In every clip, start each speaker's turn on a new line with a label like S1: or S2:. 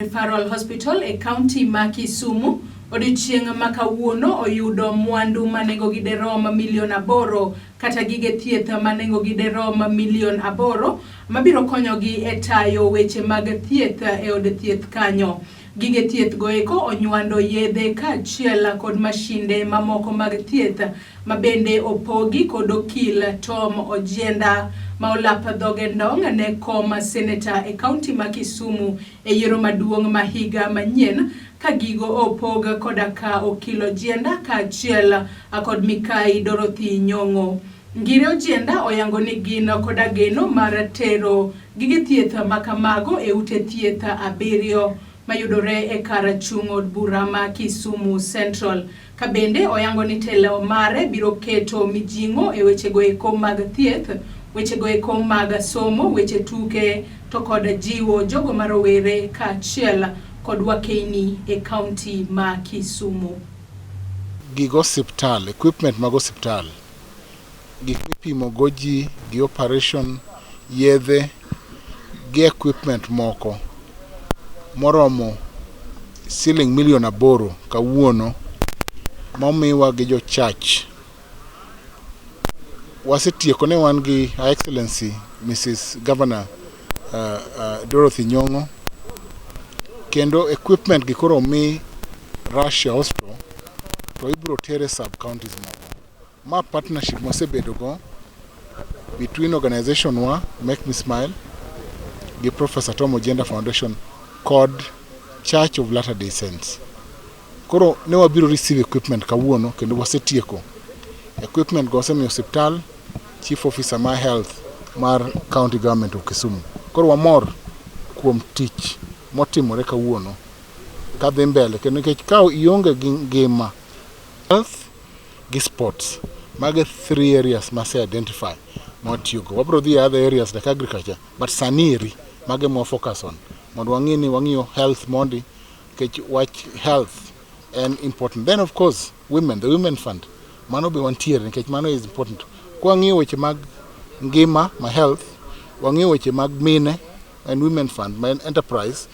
S1: Referral Hospital e kaunti ma Kisumu odiochieng' ma kawuono oyudo mwandu ma nengogi derom milion 8 kata gige thieth ma nengogi derom milion 8 mabiro konyogi e tayo weche mag thieth e od thieth kanyo. Gige thieth go eko onywando yedhe kaachiel kod mashinde mamoko mag thieth ma bende opogi kod okil Tom Ojienda ma olap dhoge ndong' ne kom seneta e kaunti ma Kisumu e yiero maduong' ma higa manyien ka gigo opog koda ka okil Ojienda kaachiel kod Mikai Dorothy Nyong'o. Ngire Ojienda oyango ni gin koda geno mar tero gige thieth ma kamago e ute thieth abiriyo mayudore e kar chung' od bura ma Kisumu Central. Ka bende oyango ni telo mare biro keto mijing'o e wechego eko mag thieth, wechego eko mag somo, weche tuke to kod jiwo jogo ma rowere kaachiel kod wakeini e kaunti ma Kisumu.
S2: Gig osiptal, equipment mag osiptal, gik mipimo go ji, gi operation, yedhe gi equipment moko moromo siling milion 8 kawuono momiwa gi jo church. Wasetieko ne wan gi Her Excellency Mrs. Governor Dorothy Nyong'o kendo equipment gi koro omi Russia Hospital to ibiro tere sub counties moko. Ma partnership mwasebedo go between organization wa Make Me Smile gi Professor Tom Ojienda Foundation kod Church of Latter-day Saints. Koro ne wabiro receive equipment kawuono kendo wasetieko. Equipment go osemiyo osiptal, chief officer mar health mar county government of Kisumu. Koro wamor kuom tich motimore kawuono kadhi mbele kendo nikech ka ionge gi ngima, health gi sports, mago three areas mase identify mwatiyogo. Wabiro dhi e other areas like agriculture, but sani eri mago ema focus on mondo wang'i ni wang'iyo health mondi nikech wach health en important. Then of course women, the women fund, mano be wantiere nikech mano is important. Kwang'iyo weche mag ngima ma health, wang'iyo weche mag mine and women fund ma en enterprise,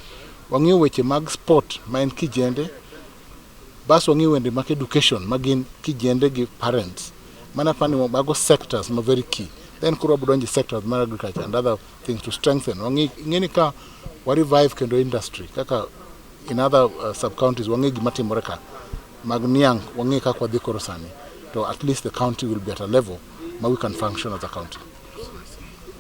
S2: wang'iyo weche mag sport ma en kijende, bas wang'iyo weche mag education ma gin kijende gi parents. Mano apani mago sectors ma very key. Then koro wabiro donjo e sectors mar agriculture and other things to strengthen. Wang'i ing'e ni ka wa revive kendo industry kaka in other sub counties wang'e gima timore ka mag niang' wang'e kaka wadhi koro sani to at least the county will be at a level ma we can function as a county.